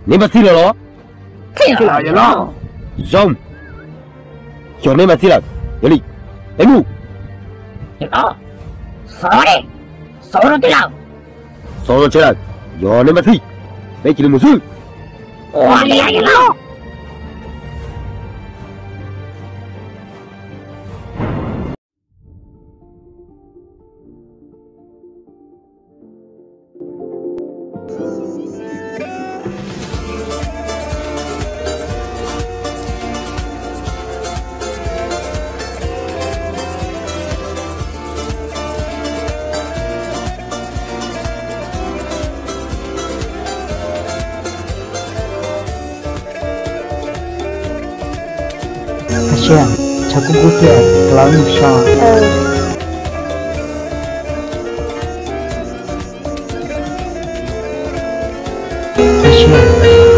Neb mam txij lawm los? Zoo, yog neb mam txij lawm, yog li peb mus. Xov rau tij laug, yog neb mam txij, peb cia li mus xwb. Sia, tshav kub kub thiab, lawv mus so. Sia,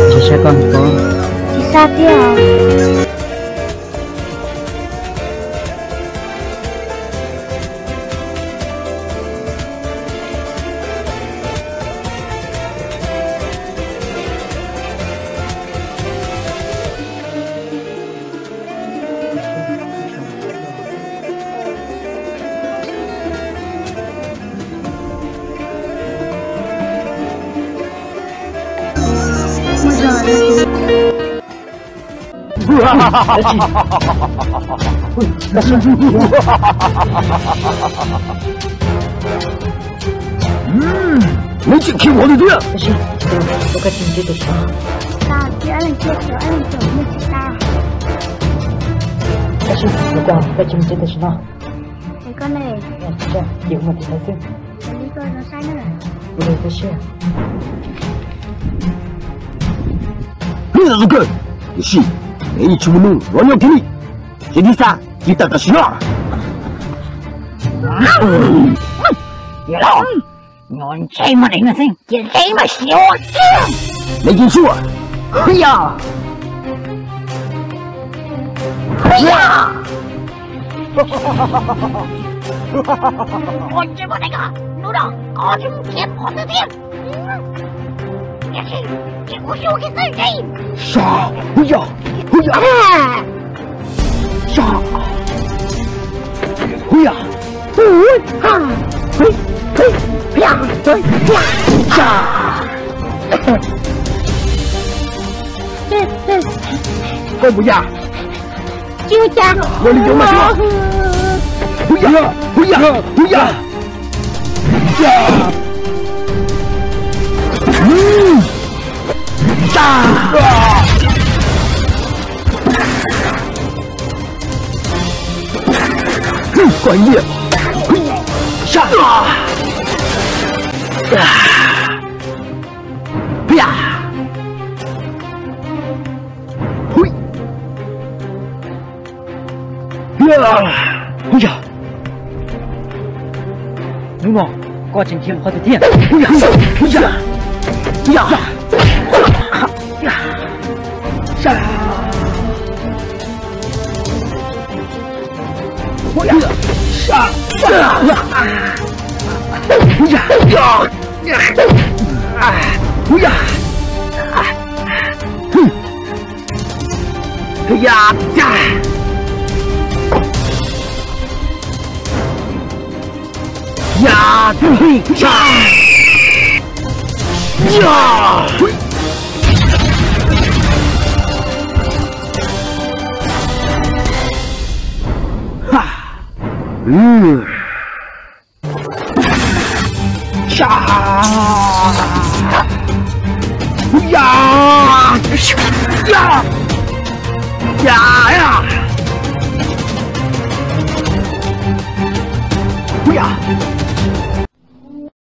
tsis saib koj mus ko. Tsis saib thiab. Neb tseem khiav qhov twg thiab? Tab sis, koj tsis mus tsev tam sim no. Es koj ne? Ces kuv mus tim ntawd xwb. Ua li koj zoo saib na. Ua li koj siab. Hlub tus kawg, tiam sis neb yeej tsis muaj nuj los nyob kiag li. Ces tiv xav tiv tawm tam sim no. Nyuam ntsej muag daim no xwb, cia li mas xyuas. Neb yeej tsuaj. Hwj yam. Hwj yam. Ua ntsej muag daim ko, hnub no koj tsis mus khiav qhov twg thiab. Tiam sis ces kuv xyuas kiag xwb ces. Sa, hwj yam, hwj yam. Sa, hwj yam. Sa. Koj mus yam. Tsis ua cas. Ua li cov mas. Hwj yam, hwj yam, hwj yam. Koj nyiam. Hnub no koj tseem khiav qhov twg thiab?